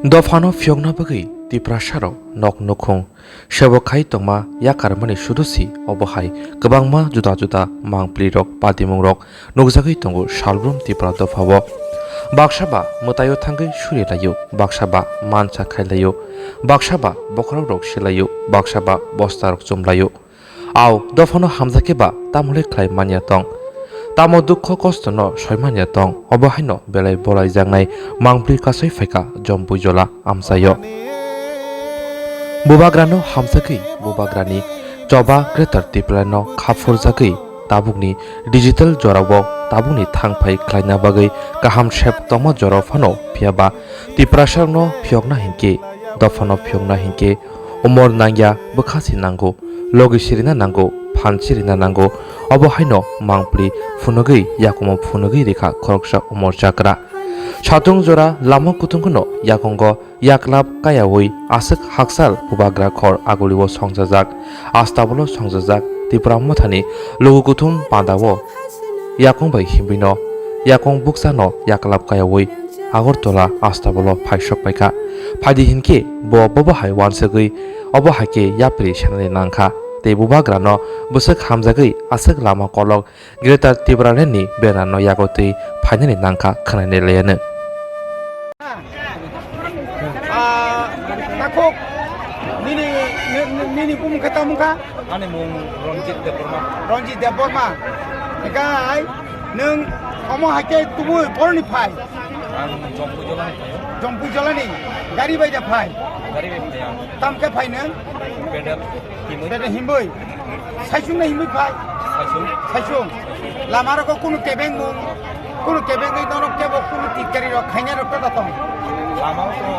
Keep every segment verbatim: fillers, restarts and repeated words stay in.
Dophano phiyokna bagwi Tiprasarok nok nukhung sebo khai tongma yakarmani sudusi obo hai kwbangma juda juda mangpli rok padimung rok nukjagwi tongo salbrum Tipra dophao. Baksa ba mwtaio thangwi suri laio, baksa ba mansa khai laio, baksa ba bokhorok rok se laio, baksa ba bosta rok chum laio. Au dophano hamjakhe ba tamole khlai manya tong. Tamo dukho kosto no soi manya tong. Obo haino belai bolai jaknai mangpli kasoi phaikha Jompuijola amchaio. Bubagrano hamjakwi bubagrani choba Greater Tipraland no khaphurjagwi tabukni digital jorao tabukni thangphai khlaina bagwi kaham sep tongma jorao phano phiyaba Tiprasarokno phiyokna hinkhe, dophano phiyokna hinkhe, umor nangya bwkha se nango, logi sirina nango, phan sirina nango, obo haino mangpli phunugwi yakumo phunugwi rikha khoroksa umor chakra. Satung jora lama kutung kheno yakungo yaklap kayawi aswk haksal bubagra khor agulio songjajak, astabolo songjajak Tipra Mothani lugu kuthum pandao yakung bai himwino yakung buksano yaklap kayawi Agartala astabolo phaisok paikha. Phaidi hinkhe bo bobo hai wansugwi obo haikhe yapri senani nangkha. Tei bubagrano bwswk hamjagwi aswk lama kolok Greater Tipraland ni banner no yago twi phainani nangkha khwnani laiano. Ah, takhuk, nini, ni-, ni-, nini bumung khe tamo wngkha? Ani mung Ronjit Debbarma. Ronjit Debbarma. Hinkhe nwng omo haikhe tubui boroni phai? Ang Jompuijolani phaio. Jompuijolani? Gari bai da phai? Gari bai phaiya. Tamo khe phai nwng? Pedal himwi. Pedal himwi? Saisung na himwi phai? Saisung. Saisung. Lama rogo kunu kebeng mung, kunu kebeng ni norok kebo kunu titkari rok khaina rok ta tong. Lama rogo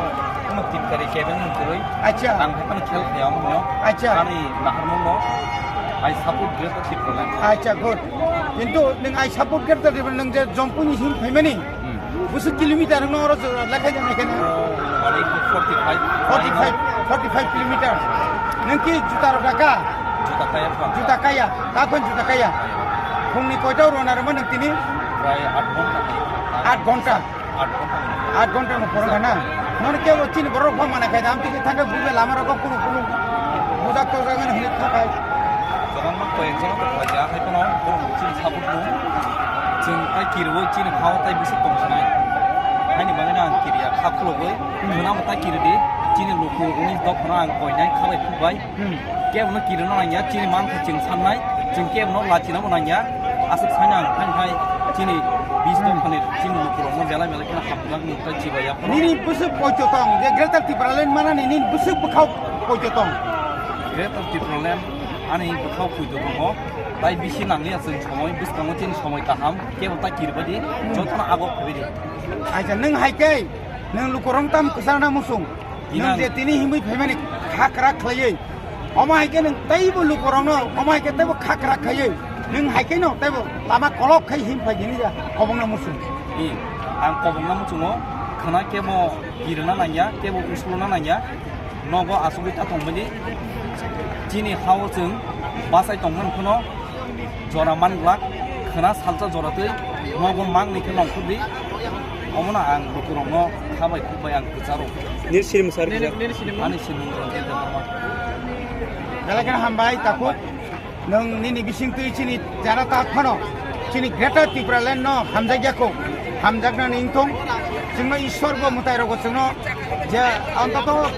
kunu titkari kebeng mung kwrwi. Acha. Ang hai kheno khel khaya omo no. Acha. Ani nahar mung no. I support Greater Tipraland. Acha, good. Kintu nwng I support Greater Tipraland nwng je Jompu ni him phaimani. Hmm. Bwswk kilometer wngno oro jora lekha jana khe? Oh, mane forty five. Forty five, forty five kilometer. Nwng ki juta rok kha? Juta kaya kha. Juta kaya. Kakon juta kaya. Phungni koita rona rwma nwng tini? Prai aat ghonta. Aat ghonta. Aat ghonta. Aat ghonta no porong kha na? Nono kebo chini borok pha mana khai dam tiki thangka bube lama rok kunu kunu bujak tojak ani hinwi thakai. Kwbangma koi ekjono to koi ya hai kono borok chini support no. Chwng tai kiriwi chini hao tai bisi tong sinai. Haini bagwi no ang kiriya kha khulogwi. Hmm. Khwnamo tai kiridi. Chini luku uni dophano ang koinai khabai khukbai. Hmm. Kebono kirino nangya, chini mankha chwng sannai. Chwng kebono lachina bo nangya. Aswk saina ang hai hai chini bis Hmm. dophani chini lukurokno belai belai kheno hamjakmung tai chibai ya phano. Nini bwswk poito tong, je Greater Tipraland manani nini bwswk bwkhao poito tong? Greater Tipraland ani bwkhao poito tongo. Tai bisi nangli aswk somoi, bwskango chini somoi kaham. Kebo ta kiribadi, Hmm. jotono abo phibidi. Acha, nwng hai khe, nwng lukurok tam kwchana muchung. Nwng Inang. je tini himwi phaimani kha kwrak khlaiwi. Omo hai khe nwng teibo lukurokno, omo hai khe teibo kha kwrak khaiwi. Nwng hai khe no teibo lama kolok khai him phai gini ja, kobongna muchung. I, ang kobongna muchungo, khwna kebo kirina nangya, kebo usuluna nangya. Nogo asugwi ta tongmani. Chini hao chwng bachai tongmani phano jora man glak, khwna salsa jora twi nogo mangni khe nongkhordi. Omono ang lukurokno kha bai khuk bai ang kwcharo. Nini sinimung sir kisa? Ani sinimung Ranjit Debbarma. Belai kheno hambai takhuk. Nwng nini bisingtwi chini jara ta phano chini Greater Tipraland no hamjakya kho, hamjaknani wngthong. Chwngno Ishwar bo mwtai rogo chwngno je antoto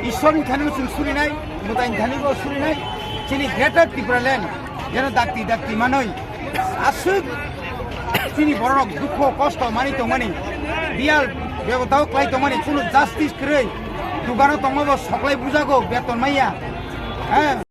Ishwar ni thani bo chwng surinai, mwtai ni thani bo surinai. Chini Greater Tipraland jeno dakti dakti manwi aswk chini borok dukho kosto mani tongmani, biyal bebotao klai tongmani, kunu justice kwrwi, dugano tongma bo soklai bujago, beton maya. Eh,